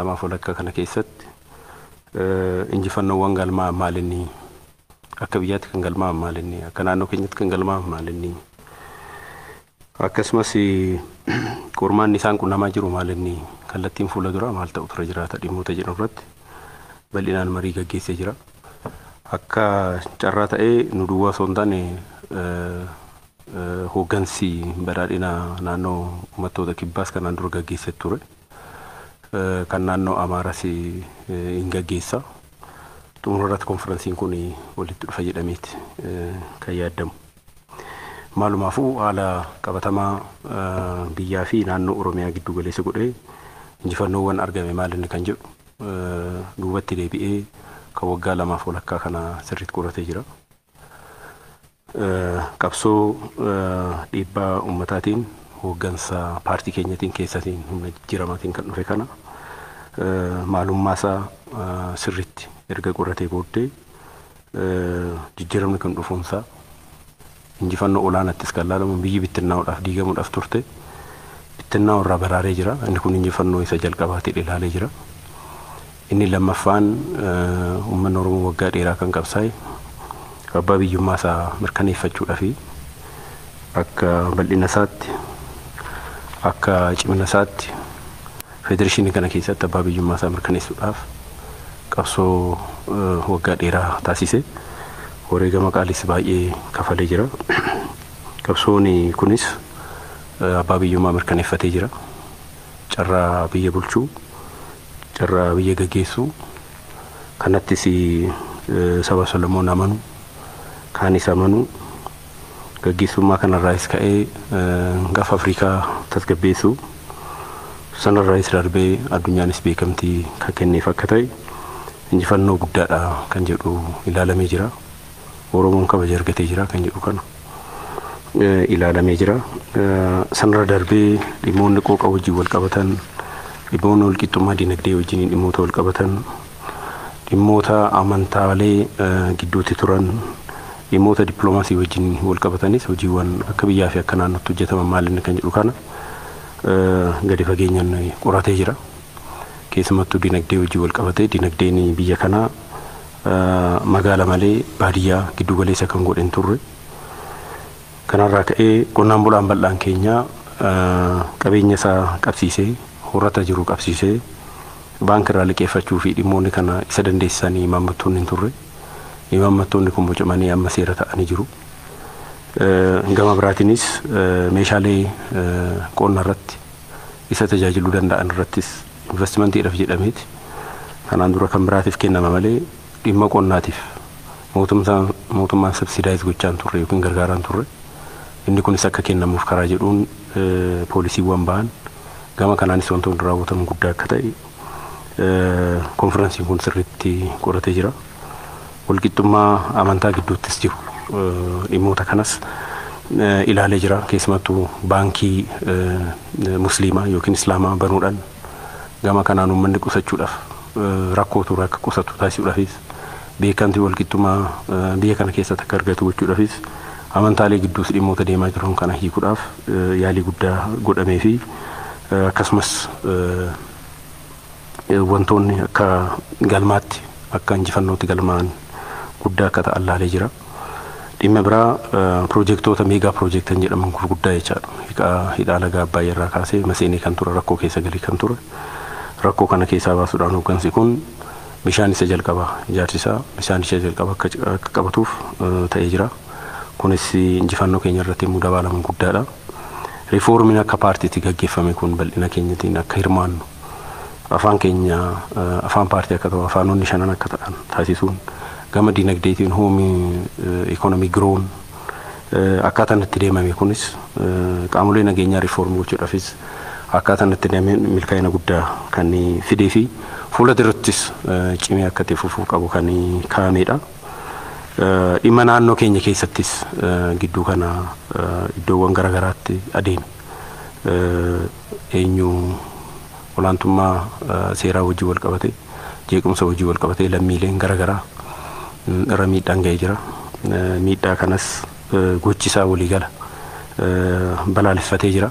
lamaaf walakkaa kana keessatti injifannoowwan galmaa'an maalinni, akka biyyaatti kan galmaa'an maalinni, akka naannoo keenyatti kan galmaa'an maalinni, akkasumas qormaanni isaan qunnamaa jiru maalinni, kallattiin fuula duraa maal ta'u tura jiraata dhimmoota jedhu irratti bal'inaan marii gaggeessee jira. Akka carraa ta'ee nu duwwaa osoo hin taane hooggansi badhaadhina naannoo uummattoota kibbaas kanaan dura gaggeessee ture. Kan naannoo Amaaras hin gaggeessa. Xumura irratti konferensiin kun walitti dhufa jedhameeti kan yaadamu. Maalumaafuu haala qabatamaa biyyaa fi naannoo Oromiyaa giddu galeessa godhee injifannoowwan argame maalinni kan jedhu duubatti deebi'ee kan waggaa lamaaf walakkaa kana sirriitti qoratee jira. Qabsoo dhiibbaa uummataatiin, hooggansa paartii keenyatiin, keessatiin, humna jijjiiramaatiin kan dhufe kana maalummaa isaa sirriitti erga qoratee booddee jijjiiramni kan dhufuunsaa injifannoo olaanaattis kan laalamu, biyyi bittinnaa'uudhaaf diigamuudhaaf turte bittinnaa'u irraa baraaree jira. Inni kun injifannoo isa jalqabaatiin ilaalee jira. Inni lammaffaan, uummanni Oromoo waggaa dheeraa kan qabsaa'e abbaa biyyummaa isaa mirkaneeffachuudhaa fi akka bal'ina isaatti, akka cimina isaatti federeeshinii kana keessatti abbaa biyyummaa isaa mirkaneessuudhaaf qabsoo waggaa dheeraa taasise, wareegama qaalis baay'ee kafalee jira. Qabsoon kunis abbaa biyyummaa mirkaneeffatee jira. Carraa biyya bulchuu, carraa biyya gaggeessuu kanattis saba Solomoon amanu, kaanis amanu, gaggeessummaa kanarraayis ka'ee gaafa Afrikaa tasgabbeessuu, sanarraayis darbee addunyaanis beekamtii kan kenneef akka ta'e injifannoo guddaadha kan jedhu ilaalamee jira. Oromoon kabaja argatee jira kan jedhu kana ilaalamee jira. Sanarra darbee dhimmoonni qooqa wajjin wal qabatan, dhimmoonni walqixxummaa dinagdee wajjin dhimmoota wal qabatan, dhimmoota amantaalee gidduutti turan, dhimmoota dippiloomaasii wajjin wal qabatanis hojiiwwan akka biyyaa fi akka naannootti hojjetaman maalinni kan jedhu kana gadi fageenyaan qoratee jira. Keessumattuu dinagdee wajjin wal qabatee dinagdeen biyya kanaa magaala malee baadiyyaa giddu galeessa kan godhe hin turre. Kanarraa ka'ee qonnaan bulaan bal'aan keenya qabeenya isaa qabsiisee, horata jiru qabsiisee baankirraa liqeeffachuu fi dhimmoonni kana isa dandeessisanii imaammattoonni hin turre. Imaammattoonni kun bocamanii amma seera ta'anii jiru. Gama biraatiinis meeshaalee qonna irratti isa tajaajiluu danda'an irrattis investimentiidhaaf jedhameeti. Kanaan dura kan biraatiif kennama malee dhimma qonnaatiif mootummaan subsidize gochaa hin turre yookiin gargaaraa hin turre. Inni kunis akka kennamuuf karaa jedhuun poolisiiwwan ba'an, gama kanaanis wantoonni raawwatamu guddaa akka ta'e konferensiin kun sirriitti qoratee jira. Walqixxummaa amantaa gidduuttis jiru dhimmoota kanas ilaalee jira. Keessumattuu baankii musliimaa yookiin islaamaa banuudhaan gama kanaan uummanni qusachuudhaaf rakkoo ture akka qusatu taasisuudhaafis, beekamtii walqixxummaa biyya kana keessatti akka argatu gochuudhaafis, amantaalee gidduus dhimmoota deemaa jiran kana hiikuudhaaf yaalii guddaa godhamee fi akkasumas wantoonni akka galmaatti, akka injifannootti galmaan guddaa akka ta'an laalee jira. Dhimma biraa piroojeektoota mega piroojeektan jedhaman gurguddaa jechaadha. Hidhaa laga Abbaayyaa irraa kaasee maseenee kan ture, rakkoo keessa galii kan ture. Rakkoo kana keessaa baasuudhaan hooggansi kun bishaan isa jalqaba, ijaarsi isaa bishaan isa jalqaba akka qabatuuf ta'ee jira. Kunis injifannoo keenya irratti immoo dabalamu guddaadha. Riifoormiin akka paartiitti gaggeeffame kun bal'ina keenyatiin akka hirmaannu, afaan keenya afaan paartii akka ta'u, afaanonni shanan akka ta'an taasisuun, gama dinagdeetiin home economy growth akkaataan itti deemame kunis, qaamolee nageenyaa riifoormii gochuudhaafis akkaataan itti deemame milkaa'ina guddaa kan fidee fi fuula durattis cimee akka itti fufuu qabu kan kaa'amedha. Dhimma naannoo keenya keessattis gidduu kana iddoowwan garaagaraatti adeeme. Eenyu olaantummaa seeraa wajjin wal qabate, jeequmsa wajjin wal qabate lammiileen garaagaraa irra miidhaan ga'ee jira. Miidhaa kanas gochisaa waliigala balaaleffatee jira.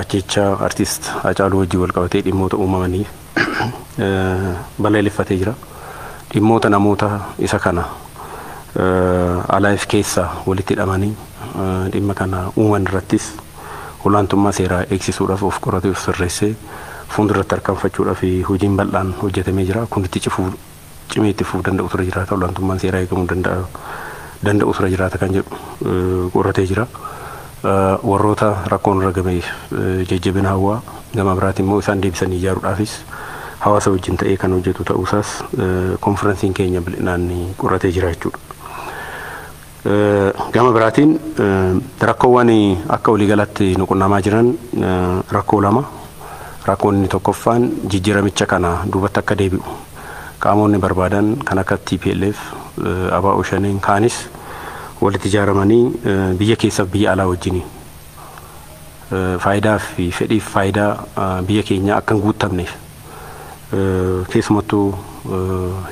Ajjeechaa artiist Haacaaluu wajjin wal qabatee dhimmoota uumamanii balaaleffatee jira. Dhimmoota namoota isa kana alaaf keessaa walitti hidhamanii dhimma kana uuman irrattis olaantummaa seeraa eegsisuudhaaf of qoratee of sirreessee fuulduratti harkaanfachuudhaaf hojiin bal'aan hojjetamee jira. Kun itti cifuu cimee itti fufuu danda'u ture jiraata. Olaantummaan seeraa eegamuu danda'u ture jiraata kan jedhu qoratee jira. Warroota rakkoon irra gameef jajjabina hawaa gama biraatiin immoo isaan deebisanii ijaaruudhaafis hawaasa wajjin ta'ee kan hojjetu ta'uusaas konferensiin keenya bal'inaan qoratee jira jechuudha. Gama biraatiin rakkoowwan akka waliigalaatti nu qunnamaa jiran rakkoo lama. Rakkoon inni tokkoffaan jijjiiramicha kana duubatti akka deebi'u qaamonni barbaadan kan akka TPLF, ABO Shaneen kaanis walitti ijaaramanii biyya keessaaf biyya alaa wajjin faayidaa fi fedhiif faayidaa biyya keenyaa akka hin guutamneef keessumattuu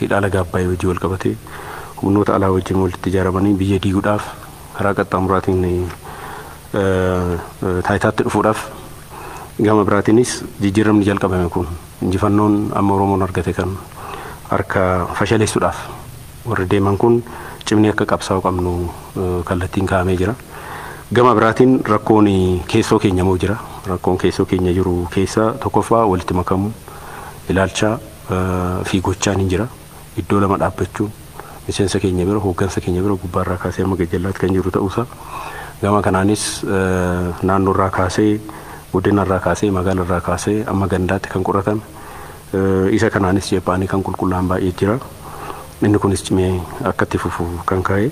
hidha laga Abbaayyaa wajjin wal qabatee humnoota alaa wajjin walitti ijaaramanii biyya diiguudhaaf karaa qaxxaamuraatiin taayitaatti dhufuudhaaf gama biraatiinis jijjiiramni jalqabame kun injifannoon amma Oromoon argate kan harka fashaleessuudhaaf warri deeman kun cimni akka qabsaa'u qabnu kallattiin kaa'amee jira. Gama biraatiin rakkoon keessoo keenya moo jira. Rakkoon keessoo keenya jiru keessaa tokkoffaa walitti makamu ilaalcha fi gochaan hin jira. Iddoo lama dhaabbachuun miseensa keenya bira hooggansa keenya bira gubbaarraa kaasee amma gajjallaatti kan jiru ta'uusaa. Gama kanaanis naannoorraa kaasee godinarraa kaasee magaalarraa kaasee amma gandaatti kan qoratame isa kanaanis jeepaanii kan qulqullaa'an baay'ee jira. Inni kunis cimee akka itti fufu kan kaa'e.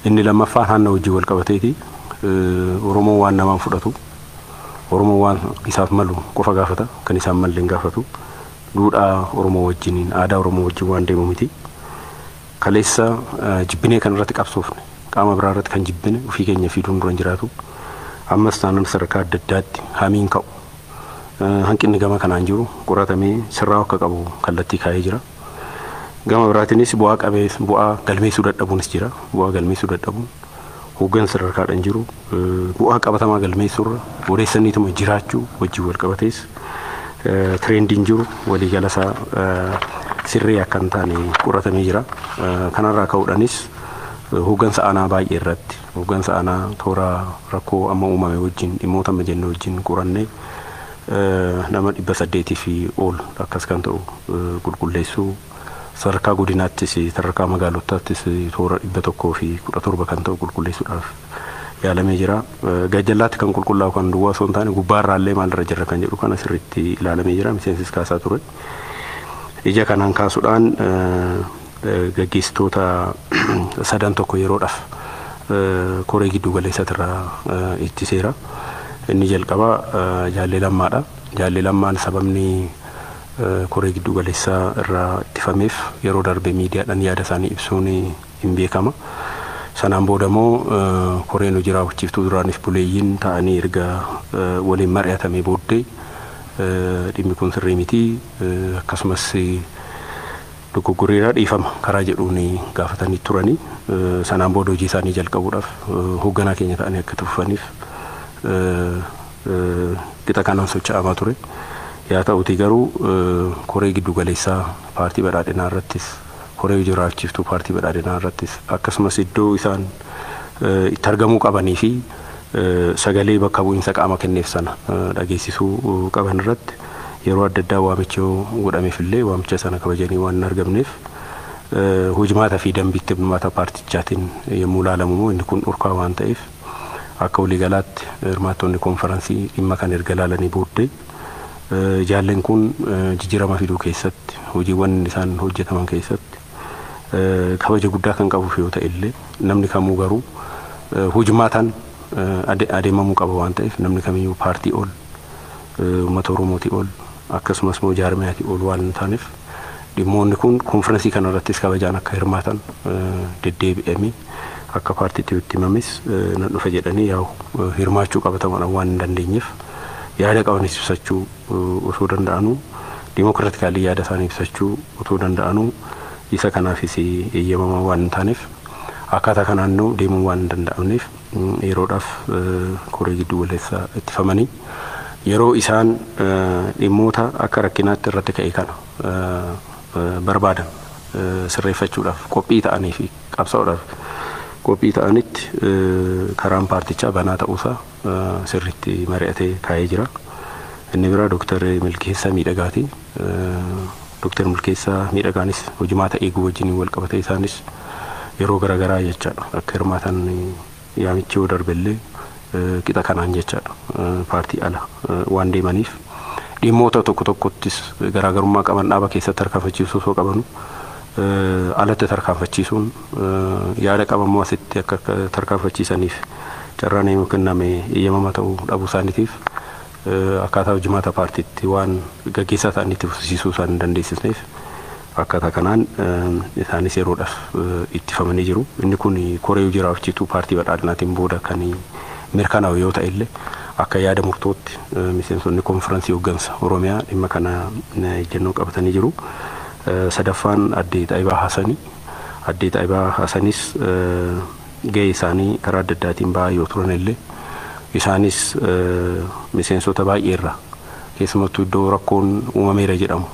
Inni lammaffaan hanna hojii wal qabateeti. Oromoon waan namaan fudhatu, Oromoon waan isaaf malu qofa gaafata, kan isaan malle hin gaafatu. Duudhaa Oromoo wajjiniin, aadaa Oromoo wajjin waan deemu miti. Kaleessa jibbinee kan irratti qabsoofne, qaama biraa irratti kan jibbine ofii keenya fiiduun dura hin jiraatu. Ammas taanaan sadarkaa adda addaatti hamiin ka'u. Hanqinni gama kanaan jiru qoratamee sirraa akka qabu kallattii kaa'ee jira. Gama biraatiinis bu'aa galmeessuu dadhabuunis jira. Bu'aa galmeessuu dadhabuun hooggansa sadarkaadhaan jiru bu'aa qabatamaa galmeessuurra odeessaniituma jiraachuu wajjin wal qabatees tirendiin jiru waliigalasaa sirrii akka hin taane qoratamee jira. Kanarraa ka'uudhaanis hooggansa aanaa baay'ee irratti hooggansa aanaa toora rakkoo amma uumame wajjin dhimmoota amma jenne wajjin qorannee nama 800 fi ol akkas kan ta'u qulqulleessuu sadarkaa godinaattis sadarkaa magaalotaattis toora 117 kan ta'u qulqulleessuudhaaf yaalamee jira. Gajjallaatti kan qulqullaa'u kan duwwaa osoo hin taane gubbaarraallee maalirra jirra kan jedhu kana sirriitti ilaalamee jira. Miseensis kaasaa ture. Ija kanaan kaasuudhaan gaggeessitoota sadan tokko yeroodhaaf koree giddu galeessatirraa ittiseera. Inni jalqabaa Jaallee Lammaadha. Jaallee Lammaan sababni koree giddu galeessaa irraa ittifameef yeroo darbe miidiyaadhaan yaada isaanii ibsuun hin beekama. Sanaan booda immoo koreen hojii raawwachiiftuu duraaniif buleeyyiin ta'anii erga waliin mari'atamee booddee dhimmi kun sirrii miti akkasumas dogoggoriiraa dhiifama karaa jedhuun gaafatanii turanii sanaan booda hojii isaanii jalqabuudhaaf hoogganaa keenya ta'anii akka tufaniif qixa kanaan socho'amaa ture. Yaa ta'utii garuu koree giddu galeessaa paartii badhaadhinaa irrattis koree hojii raawwachiiftuu paartii badhaadhinaa irrattis akkasumas iddoo isaan itti argamuu qabanii fi sagalee bakka bu'iinsa qaama kenneef sana dhageessisuu qaban irratti yeroo adda addaa waamicha godhameef illee waamicha sana kabajanii waan hin argamneef hojimaata fi dambiitti hirmaata paartichaatiin yommuu ilaalamu immoo inni kun dhorkaa waan ta'eef akka waliigalaatti hirmaattonni konferansii dhimma kan erga ilaalanii booddee jaalleen kun jijjiirama fiduu keessatti hojiiwwan isaan hojjetaman keessatti kabaja guddaa kan qabuuf yoo ta'e illee namni kamuu garuu hojimaataan adeemamuu qaba waan ta'eef namni kamiyyuu paartii ol uummata Oromootii ol akkasumas immoo jaarmiyaatii ol waan hin taaneef dhimmoonni kun konferansii kanarrattis kabajaan akka hirmaatan deddeebi'amee akka paartiitti itti himames nan dhufa jedhanii yaa'u hirmaachuu qabataman waan hin dandeenyeef yaada qabanis ibsachuu osoo danda'anuu diimokiraatikaalii yaada isaanii ibsachuu otoo danda'anuu isa kanaafis eeyyamamaa waan hin taaneef akkaataa kanaan deemuu waan hin danda'amneef yeroodhaaf koree giddu galeessaa ittifamanii Yeroo isaan dhimmoota akka rakkinaatti irratti ka'e kana barbaadan sirreeffachuudhaaf qophii ta'anii fi qabsaa'uudhaaf qophii ta'anitti karaan paartichaa banaa ta'uusaa sirriitti mari'atee kaa'ee jira. Inni biraa Dooktar Milkeessaa Miidhagaati. Dooktar Milkeessaa Miidhagaanis hojimaata eeguu wajjin wal qabatee isaanis yeroo garaagaraa jechaadha akka hirmaatan yaamichi yoo darbellee qixa kanaan jechaadha paartii ala waan deemaniif dhimmoota tokko tokkottis garaagarummaa qaban dhaaba keessatti tarkaanfachiisuu osoo qabanu alatti tarkaanfachiisuun yaada qabammoo asitti akka tarkaanfachiisaniif carraan yoo kenname eeyyamama ta'uu dhabuu isaaniitiif akkaataa hojimaata paartiitti waan gaggeessaa ta'anitti fufsiisuu isaan hin dandeessisneef akkaataa kanaan isaanis yeroodhaaf ittifamanii jiru. Inni kun koree hojii raawwachiituu paartii badhaadhinaatiin booda kan mirkanaa'u yoo ta'e illee akka yaada murtootti miseensonni konfiraansii hooggansa Oromiyaa dhimma kana ejjennoo qabatanii jiru. Sadaffaan Addee Xaayibaa Haasanii. Addee Xaayibaa Haasanis gahee isaanii karaa adda addaatiin ba'aa yoo turan illee isaanis miseensota baay'eerra keessumattuu iddoo rakkoon uumameera jedhamu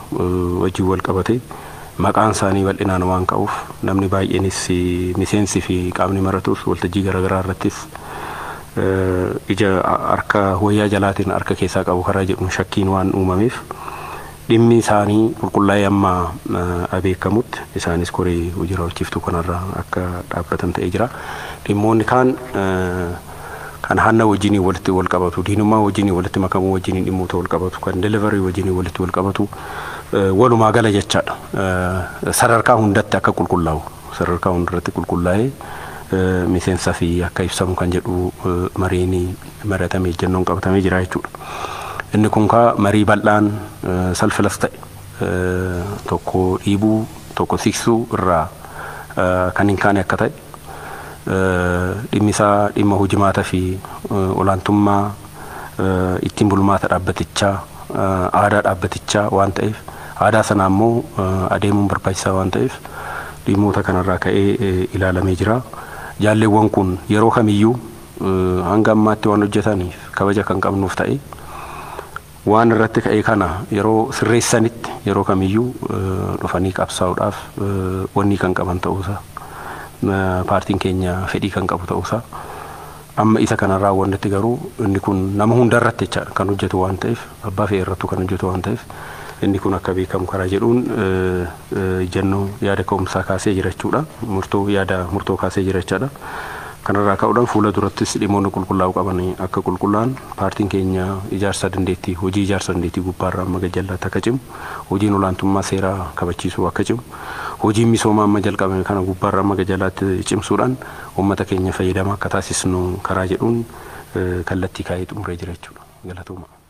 wajjin wal qabate maqaan isaanii bal'inaan waan ka'uuf namni baay'eenis miseensi fi qaamni maratus waltajjii garaagaraa irrattis ija harka wayyaa jalaatiin harka keessaa qabu karaa jedhuun shakkiin waan uumameef dhimmi isaanii qulqullaa'ee amma beekamutti isaanis koree hojii raawwachiiftuu kanarraa akka dhaabbatan ta'ee jira. Dhimmoonni kaan kan hanna wajjin walitti wal qabatu, diinummaa wajjin walitti makamuu wajjin dhimmoota wal qabatu, kan delivery wajjin walitti wal qabatu walumaa gala jechaadha. Sadarkaa hundatti akka qulqullaa'u, sadarkaa hundarratti qulqullaa'ee miseensa fi akka ibsamu kan jedhu mariin mari'atamee ejjennoon qabatamee jira jechuudha. Inni kun kaa marii bal'aan salfilas ta'e tokko dhiibuu tokko siqsuu irraa kan hin kaane akka ta'e dhimmi isaa dhimma hojimaata fi olaantummaa ittiin bulmaata dhaabbatichaa aadaa dhaabbatichaa waan ta'eef aadaa sana ammoo adeemuun barbaachisaa waan ta'eef dhimmoota kanarraa ka'ee ilaalamee jira. Jaalleewwan kun yeroo kamiyyuu hanga ammaatti waan hojjetaniif kabaja kan qabnuuf ta'e waan irratti ka'ee kana yeroo sirreessanitti yeroo kamiyyuu dhufanii qabsaa'uudhaaf wanni kan qaban ta'uusaa paartiin keenya fedhii kan qabu ta'uusaa amma isa kana raawwannetti garuu inni kun nama hundarratti jechaadha kan hojjetu waan ta'eef abbaa fe'ee irrattuu kan hojjetu waan ta'eef inni kun akka beekamu karaa jedhuun ejjennoo yaada ka'umsaa kaasee jira jechuudha. Murtoo yaada murtoo kaasee jira jechaadha. Kanarraa ka'uudhaan fuula durattis dhimmoonni qulqullaa'uu qaban akka qulqullaa'an paartiin keenya ijaarsa dandeettii hojii ijaarsa dandeettii gubbaarraa amma gajjallaatti akka cimu hojiin olaantummaa seeraa kabachiisuu akka cimu hojiin misoomaa amma jalqabame kana gubbaarraa amma gajjallaatti cimsuudhaan uummata keenya fayyadamaa akka taasisnu karaa jedhuun kallattii kaa'ee xumuree jira jechuudha. Galatooma.